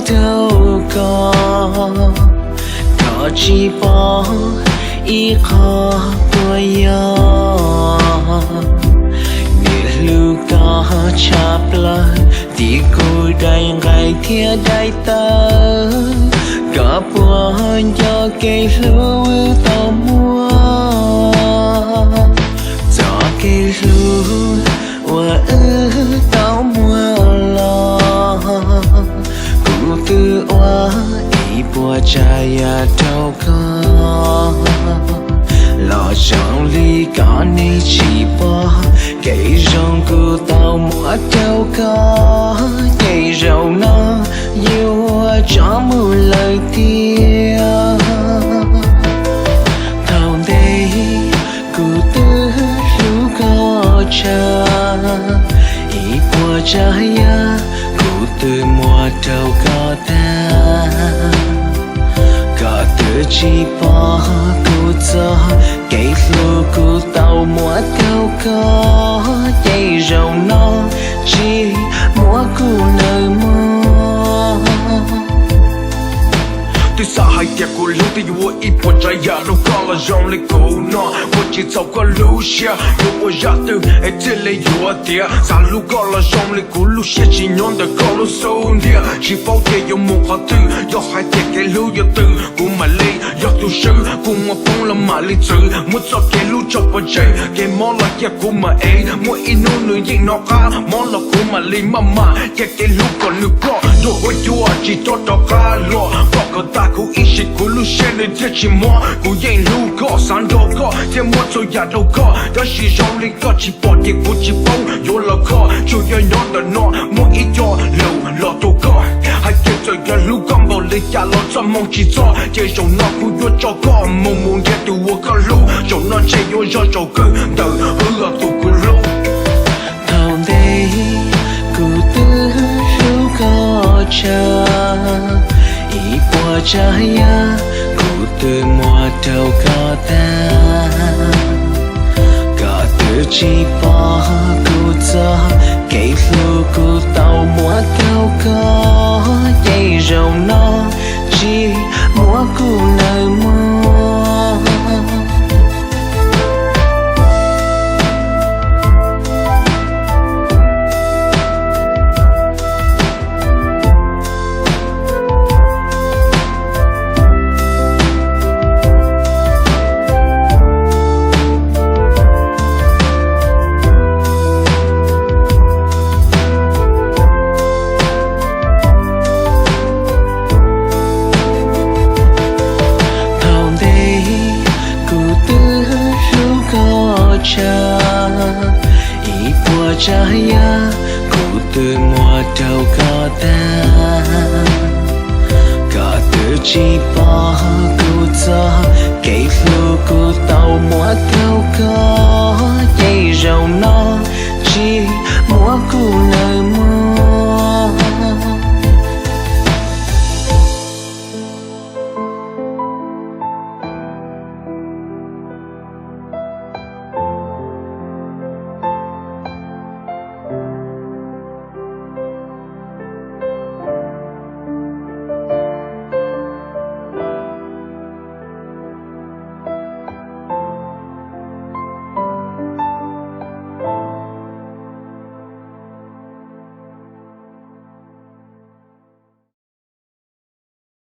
rau koj, koj tsis pom ib qho puas yog. Niam hlub koj tshaj plaws, tim kuv daim nqaij thiab daim tawv, koj puas nco kev hlub wb tau muaj? Txoj kev hlub uas wb tau muaj los, kuv twb ua ib puas tsav yam rau koj. Los zoo li koj nej tsis pom, kev zoo kuv tau muab rau koj, ces zaum no yuav tso mus lawm tiag. Thaum ntej kuv twb hlub koj tshaj, ib puas tsav yam kuv twb muab rau koj tag. Koj twb tsis pom kuv txoj kev hlub kuv tau muab rau koj, ces zaum no tsis muab kuv nawb mog. Twb xav hais tias kuv hlub twb yuav ua ib puas tsav yam rau koj, los zoo li kuv no ua tsis txhaum koj lub siab, yuav ua zaj twg es thiaj li yuav tiav. Xav hlub koj los zoo li kuv lub siab tsis nyob ntawm koj lub xub ntiag, tsis paub tias yuav mus qhov twg, yog hais tias kev hlub yuav tws kuv mam li yog tus swb, kuv muaj poob los mam li txwv, muab txoj kev hlub tso pov tseg, kev mob los cia kuv mam ev, muaj ib hnub nws yeej hnov qab, mob los kuv mam li maj mam cia kev hlub kom nws ploj dua huab cua tsis txhob rov qab los. Koj kom tag kuv ib sim kuv lub siab nws thiaj tsis mob, kuv yeej hlub koj xav nrog koj thiab muab txhua yam rau koj, tab sis zoo li koj tsis pom tias kuv tsis paub yuav los koj, tsuas yog nyob ntawm no muaj ib co lus los rau koj, hais tias txawm yog hlub koj npaum li cas los txoj hmoo tsis txog, ces zaum no kuv yuav tso koj mus mus nrhiav tus uas koj hlub, zaum no ntshe yuav zoo tsaus kawg ntawm wb tus kuv hlub. Thaum ntej kuv twb hlub koj tshaj, ib puas tsav yam kuv twb muab rau koj tag. Koj twb tsis pom kuv txoj kev hlub kuv tau muab rau koj, ces zaum no tsis muab kuv nawb mog. Thaum ntej kuv twb hlub koj tshaj, ib puas tsav yam kuv twb muab rau koj tag. Koj twb tsis pom kuv txoj kev hlub kuv tau muab rau koj,